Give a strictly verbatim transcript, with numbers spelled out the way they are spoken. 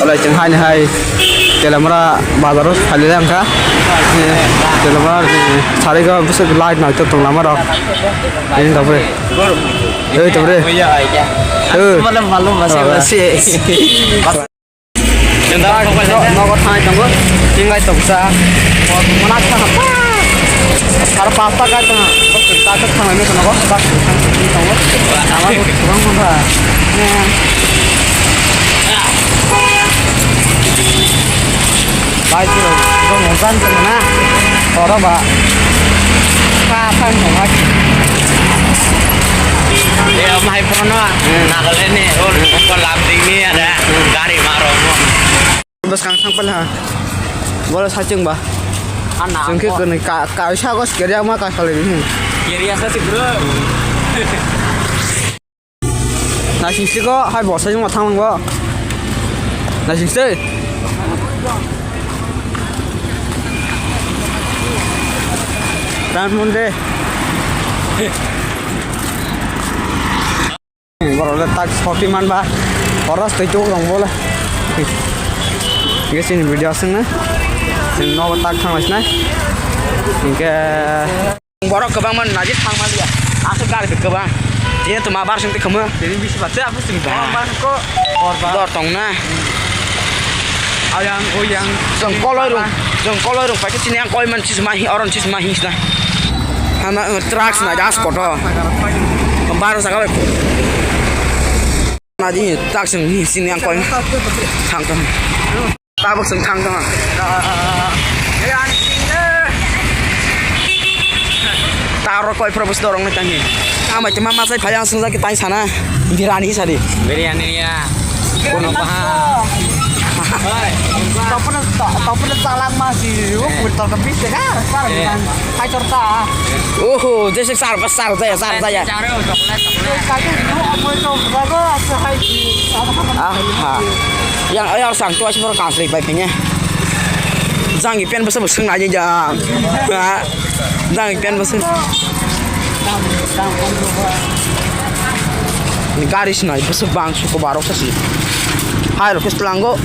Alai chwng haini hai Telamra bazaro phailai langkha. Telamra sarikha bwswk light naithok tong lama rok. Ini dapre. Ei dapre. Ei. Malam malam masih masih. Nogo thanai tongo. Tingkai tongsa. Mana kha. Sar pasta kai tong. Bak ta ta thang ni kono bak ta thang ni tongo. Ama ko kurang mangga. Bai tu ko mo san tong na. Oro ba. Ka thang tong ba. Ye mai prono. Nagaland ni. Ol ko lam ding ni ada. Gari maro. Bwskang thang pala ha. Bola sachung ba. Ana. Chwng khe kwnwi ka, ka, sa gos keria ma ka khalai ni. Keria sa si bro. Naising siko hai bo sachung ma thang go. Naising se. Tan mun de. Borok le tak soti man ba. Horas tei tuk rong bole. Ge sini video aswng na. Sini nogo tak thang lai sinai. Hingke borok kwbang man naji thang man ya. Aswk gari kwbang. Tini to ma bar sing te khamo. Tini bisi batte apu sing ba. Ba ko. Dor tong na. Ayang, oyang. Jong koloi rung, jong koloi rung paikhe chini yang koi man chis mahi, oron chis mahi sna. Hama, uh, trucks na jas koto. Baro saka bai. Na di trucks ni sini yang koi. Thang to. Tabuk sing thang to. Taro koi propose dorong ni tangi. Amai te mama sai phayang sung jaki tai sana. Birani sadi. Biryani ya. Kono baha. Topuna topuna chalak masi. Ukur to ka biste ka. Sar hai chorta. Oho, jese sar ba sar jaya sar jaya. Kaju itu amul to bago asa hai. Aha. Yang ayar sang tu asih baru kasih baik punya. Jangi pen basa basa ngaji jang. Jang pen bwswk. Ni gari sinai bwswk bang suko barok sasi. Hai rok khe tlango.